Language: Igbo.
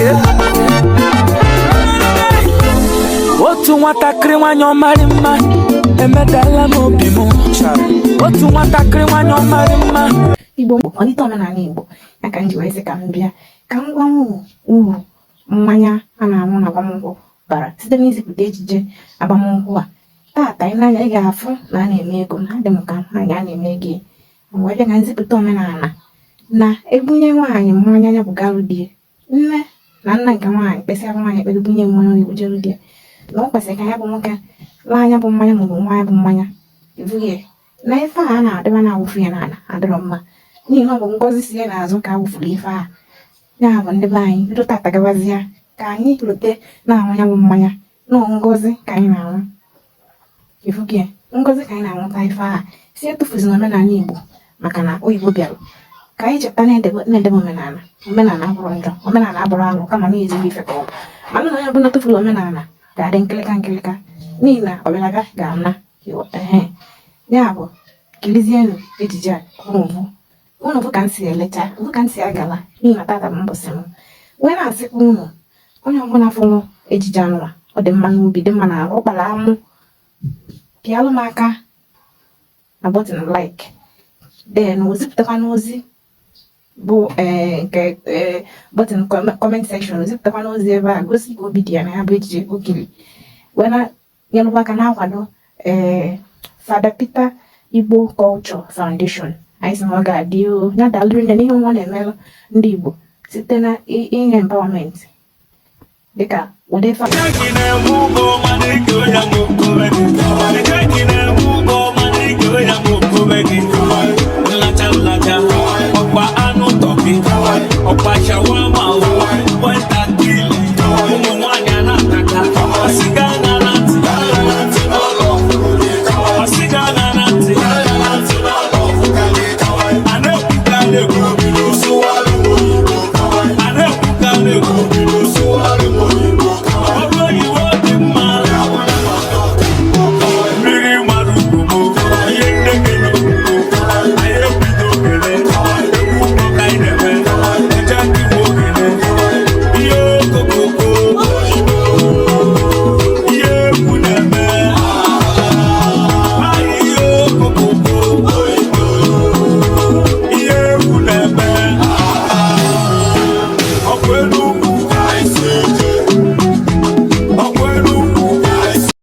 Okay. Otu nwatakịrị nwanyị ọmarị mma emedala m obi m. Otu nwatakịrị nwanyị ọmarị mma. Igbo kwalite omenala Igbo ya ka m ji wee sị ka m bịa ka m gwa unu uru mmanya a na-aṅụ na agbamnkwụ bara site n'izipụta ejije agbamnkwụ a. Tata i nee anya, ị ga-afụ na a na-eme ego na adị m ka nwaanyị a na-eme ego wee bịa ka nzipụta omenala na ebunye nwaanyị mmanya ya bugarụ di ya. Nne na nna nke nwaanyị kpesịara nwaanyị ekpere, bunye mmanya ọ ga-ebujere di ya, na ọ kwesịrị ka ya bụ nwoke laa anya bụ mmanya maọbụ nwa ya bụ mmanya ebughị na ife a na-adịba na-awụfu ya n'ala adịrọ mma, n'ihi na ọ bụ ngọzi si ya n'azụ ka a wụfuru ife a. Ya bụ, ndị be anyị, bido tata gabazie, ka anyị lote na-aṅụ ya bụ mmanya na ngọzi ka anyị na-aṅụ. Ifugie ngọzi ka anyị na-aṅụta ife a si etufuzina omenala Igbo maka na oyibo bịara. Ka anyị cheta na-edebe omenala. Omenala abụrụ njọ, omenala abụrụ alụ, kama na ezigbo ife ka ọ bụ. Mana na onye ọbụla tụfuru omenala ga-adị nkịlịka nkịlịka, n'ihi na ọbịalaga ga-ana. Ehe, ya bụ, kirizienụ ejije a unu bụ ka m si elecha bụ ka m si agala, n'ihi na tata bụ mbọsị m wee na-asịkwa unu, onye ọbụla fụrụ ejije anụwa, ọ dị mma n'obi, dị mma na arụ, ọ kpara amụ, pịalụ m aka na button like, then ozipụtakwa n'ozi bụ nke button comment section, ozipụtakwa n'ozi ebe a gosi ka obi dị ya na ya bụ ejije okiri, wee na nyelụkwa aka na-akwado Father Peter Igbo Culture Foundation. Anyị sị na ọ ga-adị o ya daalụrị nne n'ihe ọ na-emelụ ndị Igbo site na inye empowerment dịka ụdị ife.